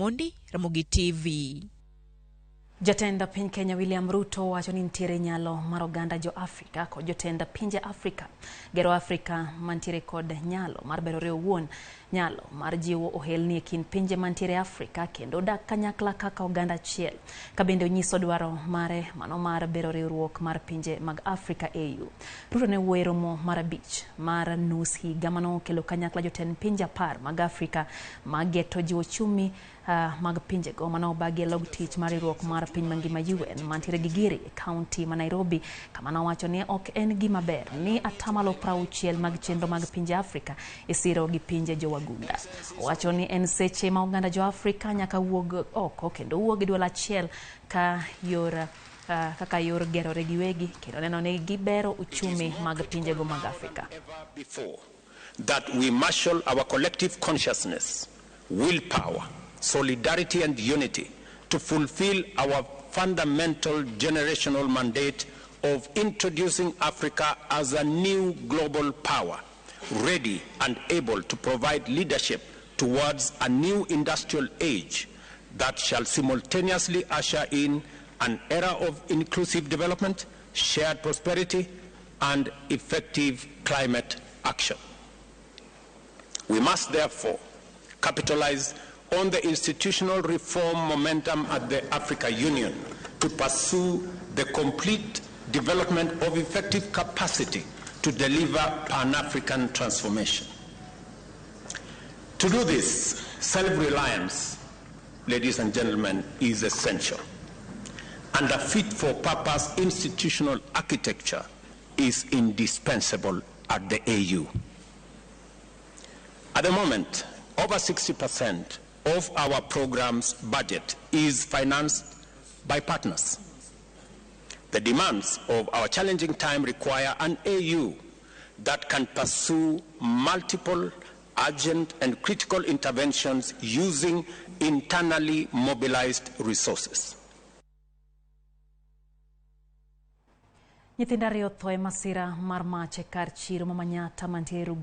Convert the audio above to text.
Omondi, Ramogi TV. Jatend piny Kenya William Ruto wacho ni nitiere nyalo mar oganda jo Afrika kod jotend pinje Afrika gero Afrika mantiere kod nyalo mar berore owuon, nyalo mar jiwo ohelni e kind pinje mantiere Afrika kendo dak kanyakla kaka oganda achiel. Ka bende onyiso dwaro mare mano mar bero riwruok mar pinje mag Afrika AU. Ruto ne wuoyo e romo mar abich mar nus higa mano okelo kanyakla jotend pinje 10 mag Afrika mageto jiwo uchumi mag pinjego mane obagi e log tich mar riwruok mar piny mangima UN mantiere gi Giri e kaunti ma Nairobi, kama nowacho ni ok en gima ber ni atamalo 60 mag chenro mag pinje Afrika isiro gi pinje jowagunda. Owacho ni en seche ma oganda jo Afrika nyaka wuog oko kendo wuog gi duol achiel ka yor kaka yor gerore giwegi kendo neno ni gibero uchumi mag pinjego mag Afrika. That we marshal our collective consciousness, willpower, solidarity and unity to fulfill our fundamental generational mandate of introducing Africa as a new global power, ready and able to provide leadership towards a new industrial age that shall simultaneously usher in an era of inclusive development, shared prosperity, and effective climate action. We must therefore capitalize on the institutional reform momentum at the Africa Union to pursue the complete development of effective capacity to deliver Pan-African transformation. To do this, self-reliance, ladies and gentlemen, is essential. And a fit-for-purpose institutional architecture is indispensable at the AU. At the moment, over 60% of our program's budget is financed by partners. The demands of our challenging time require an AU that can pursue multiple, urgent and critical interventions using internally mobilized resources. Nyithindo ariyo otho e masira mar mach e kar chiro ma Manyatta mantiere Rugunda.